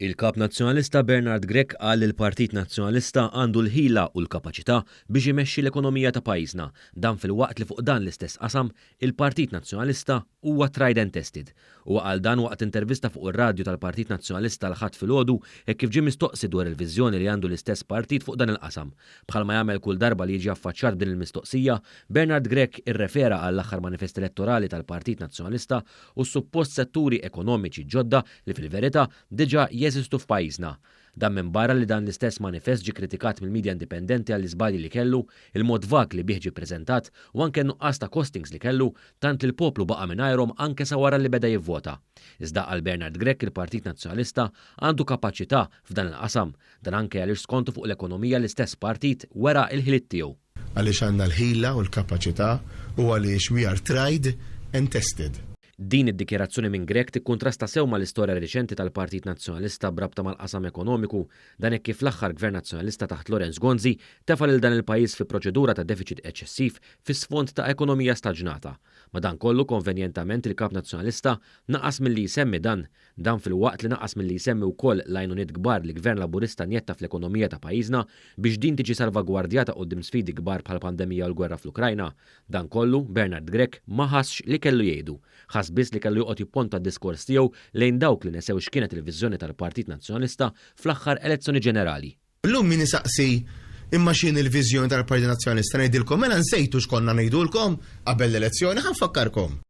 Il-Kap Nazzjonalista Bernard Grech qal li l-Partit Nazzjonalista għandu l-ħila u l-kapaċità biex imexxi l-ekonomija ta' pajjiżna. Dan filwaqt li fuq dan l-istess qasam, il-Partit Nazzjonalista huwa tried and tested. Huwa qal dan waqt intervista fuq ir-radju tal-Partit Nazzjonalista l-Ħadd filgħodu hekk kif ġie mistoqsi dwar il-viżjoni li għandu l-istess partit fuq dan il-qasam. Bħalma jagħmel kull darba li jiġi affaċċjat b'din il-mistoqsija, Bernard Grech irrefera għall-aħħar manifest elettorali tal-Partit Nazzjonalista u s-suppost setturi ekonomiċi ġodda li fil-verità diġà jeżistu f'pajjiżna. Dan minbarra li dan l-istess manifest ġie kritikat mill-media indipendenti għall-iżbalji li kellu, il-mod vag li bih ġie ppreżentat u anke n-nuqqas ta' costings li kellu tant li l-poplu baqa' mingħajrhom anke sa wara li beda jivvota. Iżda għal Bernard Grech il-Partit Nazzjonalista għandu kapaċità f'dan il-qasam. Dan anke għaliex skontu fuq l-ekonomija l-istess partit wera l-ħiliet tiegħu. Għaliex għandna l-ħila u l-kapaċità u għaliex we are tried and tested. Din id-dikjarazzjoni minn Grech tikkuntrasta sew mal-istorja riċenti tal-Partit Nazzjonalista b'rabta mal-qasam ekonomiku. Dan hekk kif l-aħħar Gvern Nazzjonalista taħt Lawrence Gonzi tefa' lil dan il-pajjiż fi proċedura ta' defiċit eċċessiv fi sfond ta' ekonomija staġnata. Madankollu, konvenjentament il-Kap Nazzjonalista naqas milli jsemmi dan. Dan filwaqt li naqas milli jsemmi wkoll l-għajnuniet kbar li Gvern Laburista njetta fl-ekonomija ta' pajjiżna biex din tiġi salvagwardjata quddiem sfidi kbar bħall-pandemija u l-gwerra fl-Ukrajna. Dan kollu, Bernard Grech ma ħassx li kellu jgħidu. Ħass biss li kellu joqgħod jipponta d-diskors tiegħu lejn dawk li nesew x'kienet il-viżjoni tal-Partit Nazzjonalista fl-aħħar elezzjoni ġenerali. Illum min isaqsi imma x'inhi l-viżjoni tal-Partit Nazzjonalista ngħidilkom mela nsejtu x'konna ngħidulkom qabel l-elezzjoni ħa nfakkarkom.